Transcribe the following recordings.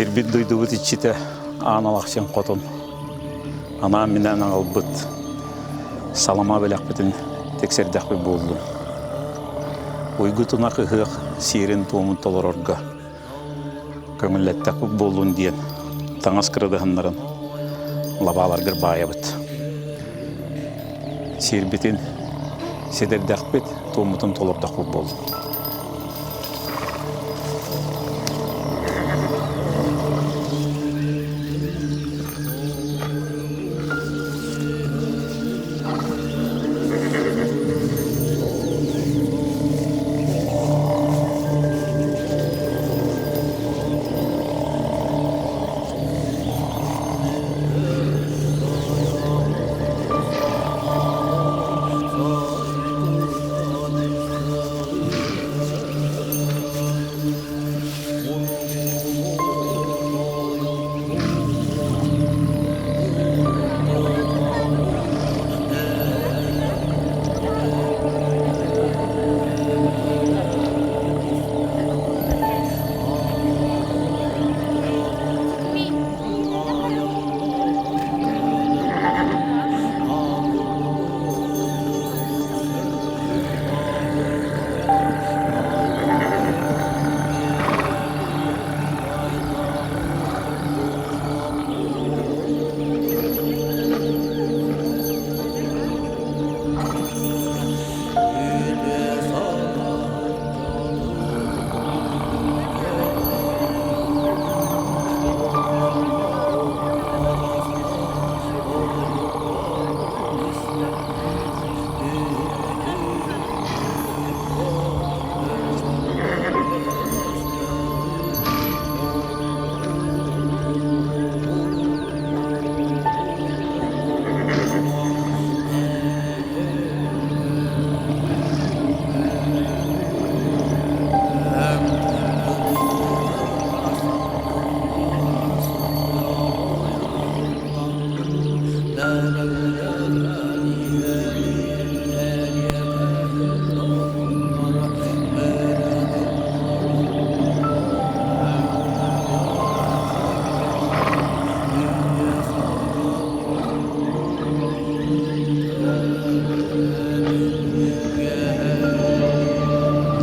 Сирбит-дойдубут иччитэ Аан Алахчын Хотун анаан-минээн аҕалбыт салама бэлэхпитин тиксэрдэхпит буоллун. Уйгу тунах ыһыах сиэрин-туомун толорорго көҥүллэттэхпит буоллун диэн таҥас кырадаһыннарын лабааларгар баайабыт. Сиэрбитин ситэрдэхпит, туоммутун толордохпут буоллун.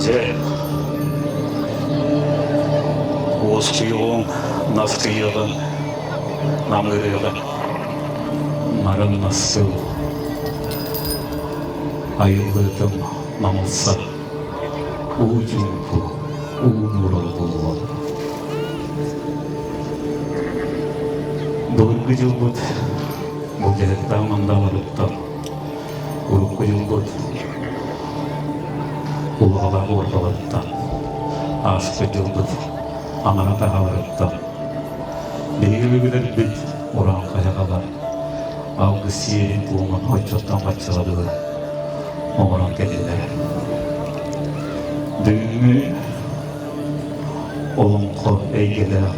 Дьэ, уоскуйуоҕуҥ, наскыйыаҕыҥ, намыырыаҕыҥ, нарын нассыл, айыллыытым намылса, уу чуумпу, уу нуурал буолуо. Былыргы дьылбыт былдьаһыктаах мандаларыттан урукку дьылбыт улаҕалаах уорбаларыттан ааспыт дьылбыт аҥара таһаларыттан биһиги өбүгэлэрбит уран хайаҕалар алгыс сиэрин-туомун оччоттон баччаладылар оҥорон кэллилэр. Бүгүҥҥү олоҥхо эйгэлээх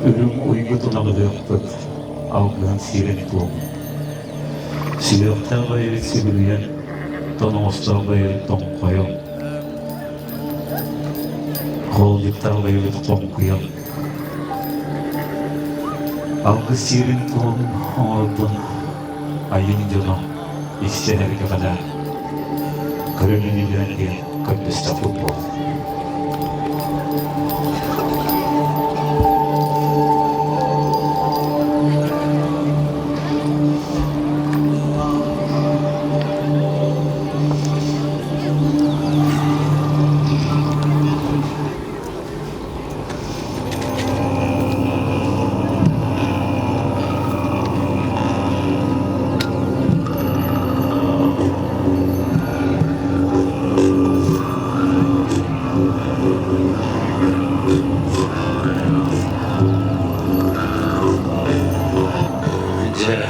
үрүҥ уйгу тунаҕыһыахпыт алгыһын сиэрин-туомун. Сүһүөхтээх бэйэбит сүгүрүйэн, тоноҕостоох бэйэбит тоҥхойон, хоолдьуктаах бэйэбит хоҥкуйан, алгыс сиэрин-туомун оҥорбун айыҥ дьоно истэн эргэҕинэ көрөн иннилэрин диэн көрдөстөхпүт буолла. Дьэ,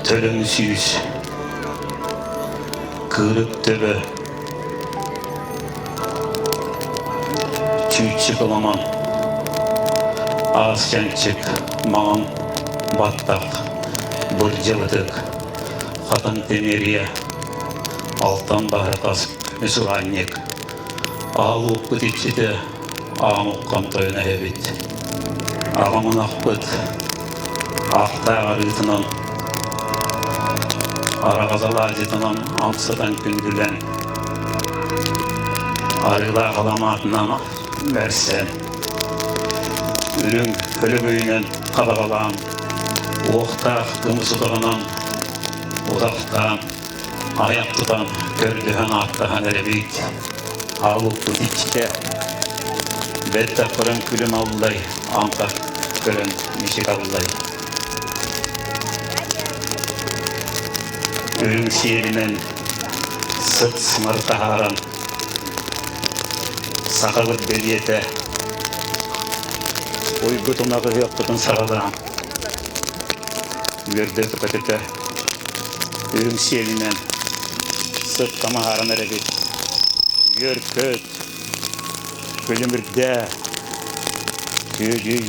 төлөн сүүс Кыырык төбө, чүүччүк ылымаҥ, аас чанчык, маҥан баттах, бырдьылытык, хатан тимириэ, алтан баһырҕас Үс ураанньык аал уоппут иччитэ аҕам уххам тойон эһэбит. Аҕам ынахпыт аахтаах арыытынан араҕас алаадьытынан амсатан күндүлэн арыылаах аламаатынан бэрсэн үрүҥ өлөгөйүнэн хадаҕалаан уохтаах кымыс утаҕынан утахтаан айах тутан көрдөһөн ааттаһан эрэбит аалуппут иччитэ бэрт аппаран күлүм аллай аҥха көрөн мичик аллай үрүҥ сиэлинэн сыт сымар таһааран сахабыт бэлиэтэ уйгутун аҕыһыахпытын саҕалаан үөрдэ көтүтэ үрүҥ сиэлинэн сыт тамаһааран эрэбит үөр-көт күлүмүрдээ күөдьүй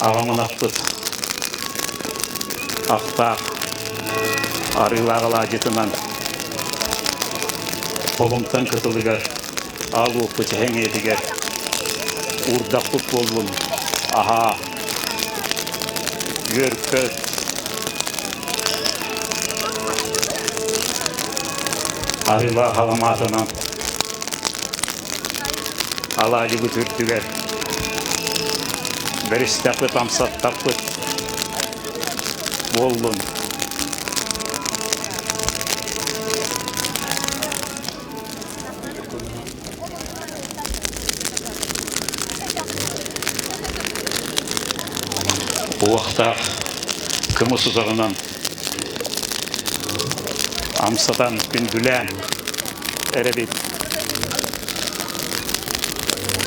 Аҕам ынахпыт ахтаах арыылаах алаадьытынан холумтан кытылыгар аал уоппут эһэҥиэтигэр уурдахпыт буоллун аһаа үөр-көт арыылаах аламаатынан алаадьыбыт үрдүгэр бэристэхпит амсаттахпыт буоллун. Уохтаах кымыс утаҕынан амсатан күндүлээн эрэбит.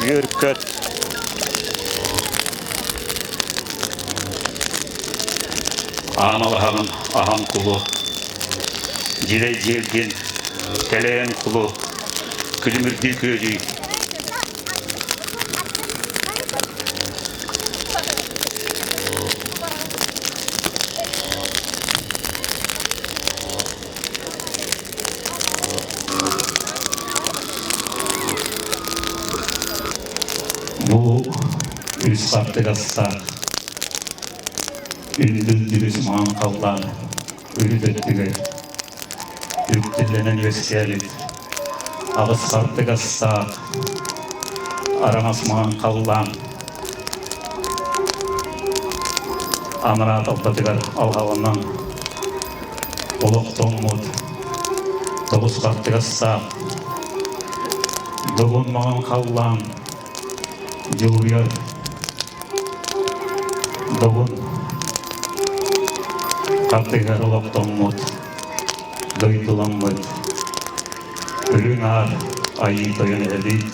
Үөр-көт Аан алаһаҕын аһан кулу, дьилэй дьиэлгин тэлэйэн кулу, күлүмүрдүү күөдьүй. Бу үс хаттыгастаах үндүл-дүрүс маҥан халлаан үрүт өттүгэр үктэллэнэн үөскээбит аҕыс хаттыгастаах араҥас маҥан халлаан анараа талтатыгар алҕаланан олохтоммут тоҕус хаттыгастаах добун маҥан халлаан дьулуйар добун хаттыгар олохтоммут дойдуламмыт үрүҥ аар айыы тойон эбит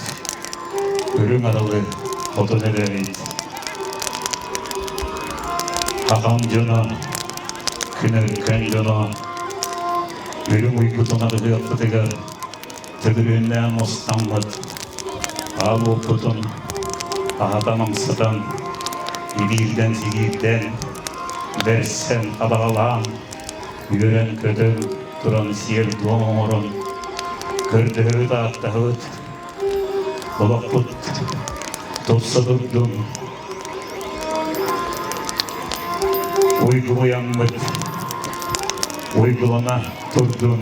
үрүҥ аралы хотун эбэбит хахам дьоно күн өркөн дьоно үрүҥ уйгутун арыһыахпытыгар төгүрүөннээн мустаммыт аал уоппутун аһатан амсатан ибиирдэн-сигиирдэн бэрсэн хадаҕалаан үөрэн-көтөн туран сиэр-туом оҥорон көрдөһөбүт ааттаһыбыт олохпут тупса турдун уйгуйаммыт уйгулана турдун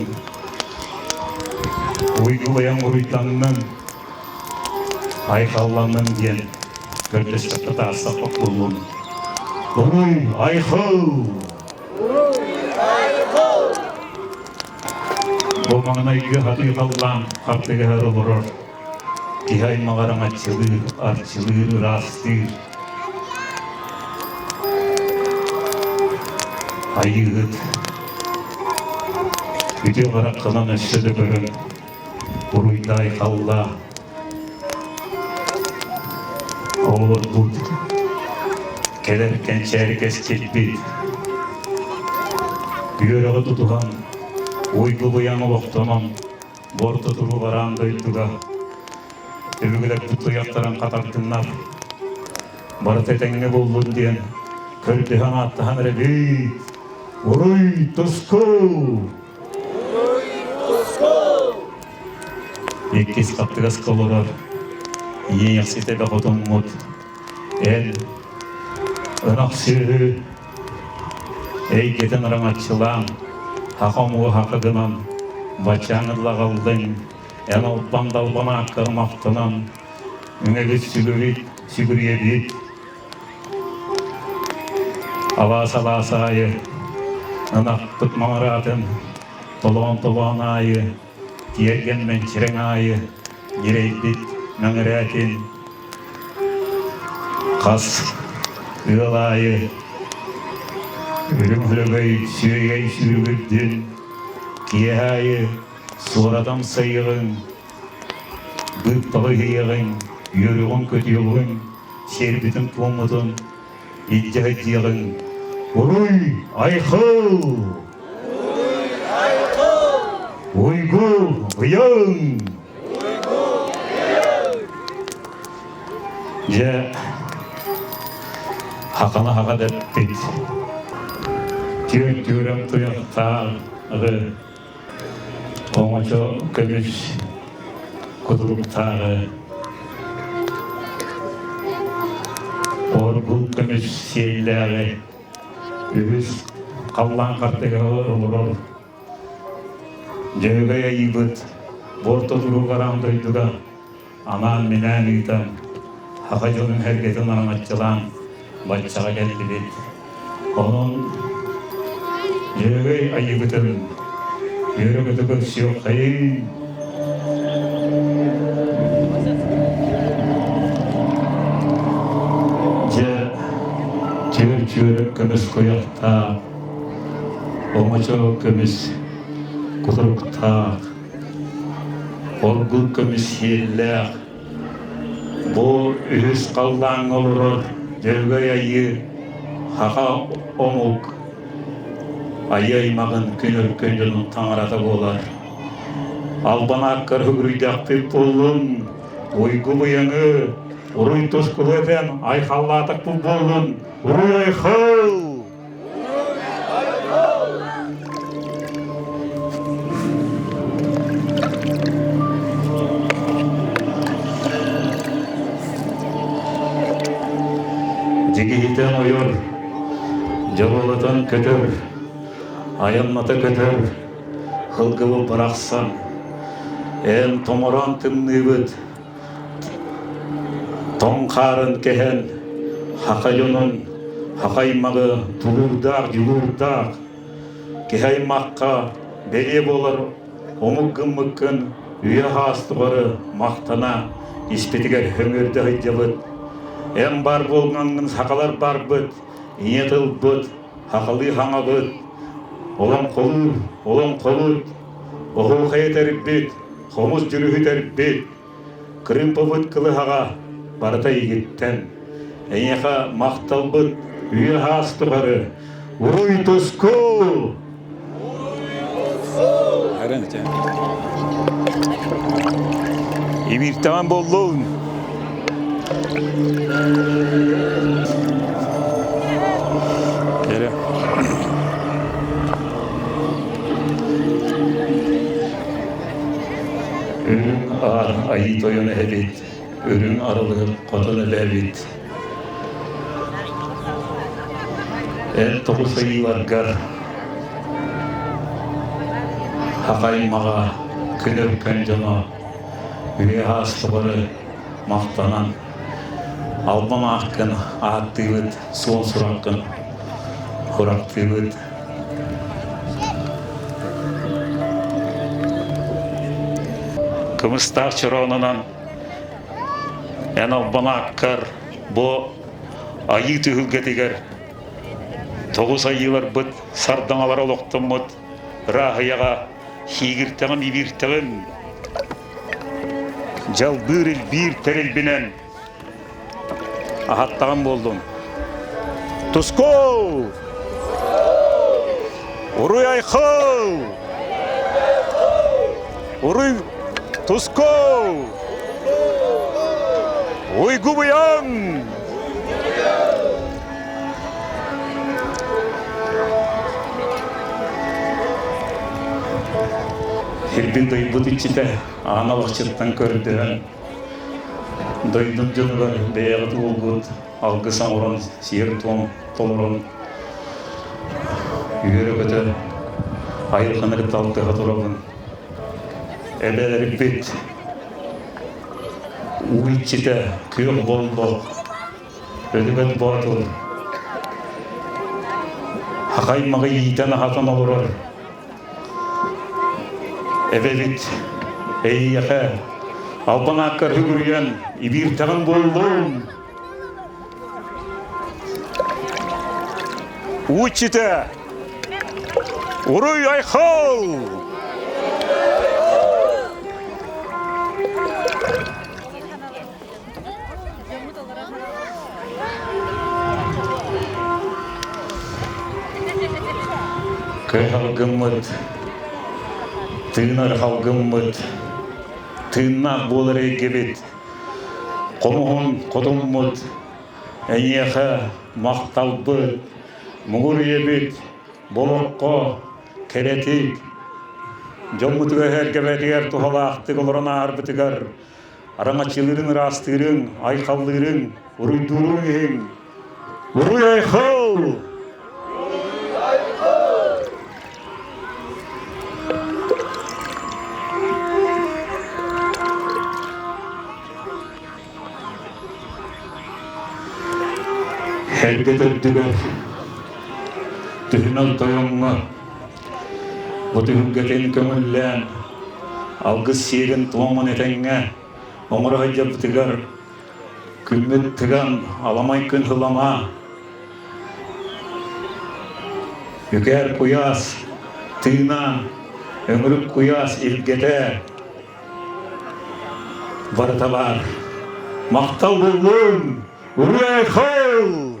уйгуйан уруйданнын айхалланнын диэн көрдөспөккө таастахпыт буоллун уруй айхал Бу маҥнайгы хатыы халлаан хартыгаһар олорор киһи аймаҕар аҥаччылыыр, арчылыыр, ыраастыыр. Айыыһыт үтүө хараххынан өссө да көрөн уруйдаай халлаа оҕолорбут кэлэр кэнчээри кэскилбит үөрэҕи тутуһан уйгу-быйаҥ олохтонон борто туруу бараан дойдуга өбүгэлэрбит туйахтарын хатардыннар барыта этэҥҥэ буоллун диэн. Көрдөһөн ааттаһан эрэбит. Уруй туску! Уруй туску! Иккис хаттыгаска олорор Иэйэхсит эбэ хотуммут эн ынах сүөһү эйгэтин араҥаччылаан хаха омугу хаха гынан баччаан ыллаҕаллыҥ эн албан далбан ааккар махтанан үҥэбит сүгүрүйэбит сүгүрүйэбит Алаас-алаас аайы ынахпыт маҥыраатын толоон-толоон аайы тиэргэн мэҥчирэҥ аайы ньирэйбит мэҥирээтин хас ыал аайы үрүҥ өрөгөй сүөгэй сүүрүгүрдүн киэһэ аайы суоратам сайыҕыҥ Быыппаҕы иһийэҕиҥ, үөрүөҕүҥ-көтүөҕүҥ, сиэрбитин-туоммутун илдьэ сылдьыаҕыҥ. Уруй айхал! Уруй айхал! Уйгу быйаҥ! Уйгу быйаҥ! Дьэ, хахана хаха дэппит. Түөн түөрэм туйахтааҕы Оҥочо көмүс кутуруктааҕы оргул көмүс сиэллээҕи үһүс халлаан хартыгар олорор Дьөһөгөй айыыбыт орто туруу араан дойдуга анаан-минээн ыытан саха дьонун сэргэтин араҥаччылаан баччаҕа кэллибит. Онон Дьөһөгөй айыыбытын үөрэ-көтө көрсүөххэйиҥ! Дьэ, түөр-түөр көмүс куйахтаах, оҥочо көмүс кутуруктаах, оргул көмүс сиэллээх, бу үһүс халлааҥҥа олорор Дьөһөгөй Айыы саха омук айыы аймаҕын күн өркөн дьонун таҥарата буолар. Албан ааккар үгүрүйдэхпит буоллун, уйгу быйаҥы, уруй тускулу этэн айхаллаатахпыт буоллун, уруй айхал! Дьигиһитэн ойор, дьоруолатан көтөр, айанната көтөр, һылгыбы бырахсан, эн томороон тымныыбыт, Тоҥ хаарын кэһэн, саха дьонун, саха аймаҕы тулуурдаах, дьулуурдаах, киһи аймахха бэлиэ буолар омук гыммыккын үйэ саас тухары махтана испитигэр сөҥүөрдэ сылдьабыт. Эн баар буолгаҥҥын сахалар барбыт, ийэ тылбыт, сахалыы хаҥабыт, олоҥхолуур, олоҥхобут, оһуохай этэрбит, хомус дьүрүһүтэрбит, Кырыымпабыт кылыһаҕа барыта эйигиттэн. Эйиэхэ махталбыт үйэ-саас тухары уруй туску! Ибииртэҕин буоллун! Эрэ. Үрүҥ аар Айыы Тойон эһэбит, үрүҥ арылыгын хотон эбээбит. Эн тоҕус айыыларгар саха аймаҕа күн өркөн дьоно үйэ аас тухары махтанан албан ааккын ааттыыбыт, суон сураххын сурахтыыбыт. Кымыстаах чороонунан эн албан ааккар бу айыы түһүлгэтигэр тоҕус айыыларбыт сардаҥалар олохтоммут ырааһыйаҕа сиигиртэҕим ибииртэҕим дьалбыыр илбиир тэрилбинэн Аһаттаҕым буоллун. Туску! Уруй айхал! Уруй туску! Уйгу быйаҥ! Сирбит дойбут иччитэ аан алахчыттан көрдөһөн, дойдум дьонугар бэйэҕит уолгут алгыс оҥорон, сиэр-туом толорон, үөрэ-көтө айылҕаны кытта алтыһа турабын. Эбэлэрбит уу иччитэ күөх болбох Өлүгэн Боотур хахай-маҕы иитэн-аһатан олорор эбэбит эйиэхэ албан ааккар үгүрүйэн ибииртэҕин буоллун! Уу иччитэ Уруй-айхал! Кыһалгыммыт, тыынар халгыммыт, тыыннаах буолар эйгэбит, хомуһун хотуммут, эйиэхэ махталбыт, муҥур ийэбит, болокко кэрэтик, дьоммутугар эһэргэбэтигэр туһалаахтык олорон аарбытыгар Араҥаччылыырыҥ, ыраастыырыҥ, айхаллыырыҥ, уруйдууруҥ иһин Уруй-айхал! Эргэ төрдүгэр түһүмэл тойоҥҥо Бу түһүлгэтин көҥүллээн, алгыс сиэрин-туомун этэҥҥэ оҥоро сылдьарбытыгар күммүт тыган, аламай күн сылама, үкээр куйаас тыына, өҥүрүк куйаас илгэтэ барыта баар. Махтал буоллун! Уруй-айхал!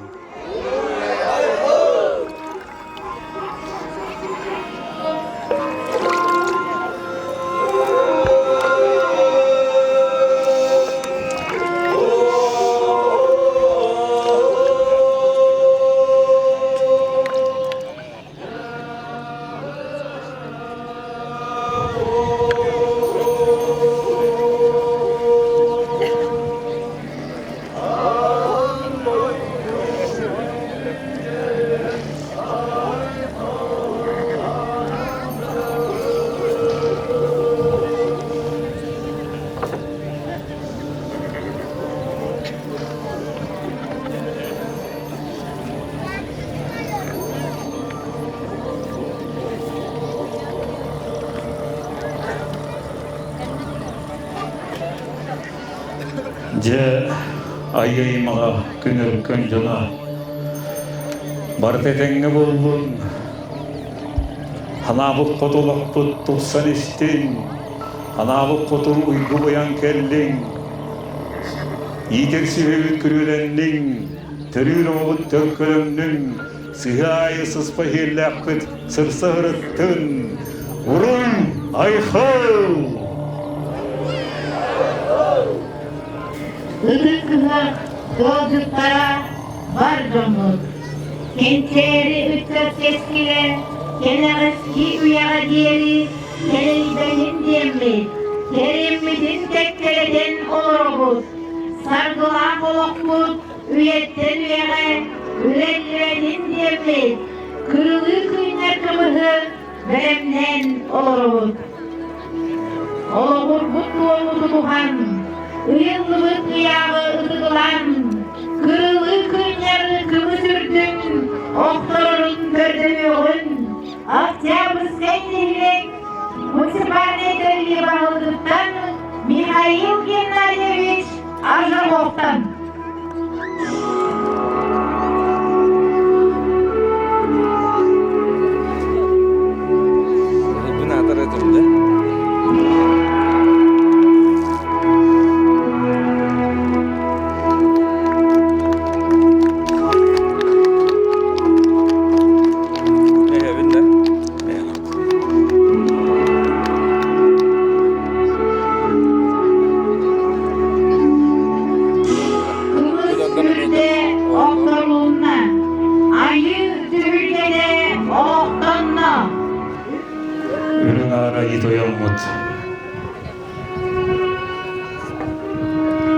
Дьэ, айыы-аймаҕа күн өркөн дьоно барыта этэҥҥэ буоллун, ханаабыт хоту олохпут тупсан истин, ханаабыт хоту уйгу быйаҥ кэллиҥ, иитэр сүөһүбүт күрүөлэнниҥ, төрүүр оҕобут төлкөлөннүҥ, сыһыы аайы сыспа иһиэллээхпит сырса сырыттын, уруй айхал! Ытык ыһыах ыалдьыттара бар дьоммут, кэнчээри ыччат кэскилэ кэнэҕэски үйэҕэ диэри кэлэйбэтин диэммит, кэриммитин кэккэлэтэн олоробут. Саргылаах олохпут үйэттэн үйэҕэ үлэллибэтин диэммит, кырылыы күннэр кымыһы бэлэмнээн олоробут. Олоҕурбут туому тутуһан, ыйыллыбыт ыйааҕы ытыгылаан, кырылыы күннэр кымыс үрдүн охторорун көрдөрүөҕүн Октябрьскай нэһилиэк муниципальнай тэриллии баһылыгыттан Михаил Геннадьевич Аржаковтан. Кымыс үрдэ. Таҥара Айыы Тойоммут,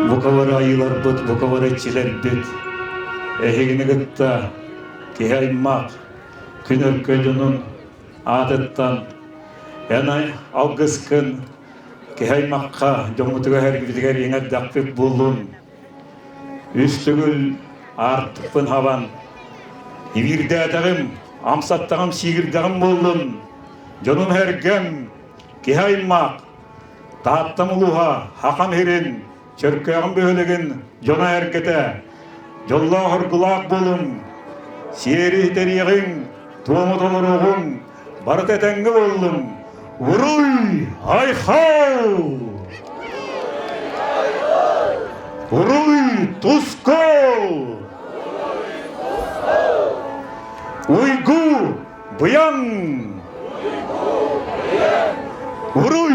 бука бары айыыларбыт, бука бары иччилэрбит, эһигини кытта киһи аймах күн өркөн дьонун аатыттан эн алгыскын киһи аймахха дьоммутугар эргибитигэр иҥэрдэхпит буоллун. Үс төгүл аартыкпын хабан, ибиирдээтэҕим, амсаттаҕым, сиигирдэҕим буоллун, дьонум-сэргэм, киһи аймах, Тааттам улууһа, Хакан сирин, Чөркөөҕүм бөһүөлэгин дьоно-сэргэтэ, дьоллоох-оргулаах буолуҥ, сиэри итэриэҕиҥ, туому толоруоҕуҥ, барыта этэҥҥэ буоллуҥ! Уруй! Айхал! Уруй! Тускул! Уйгу! Быйаҥ! Уруй!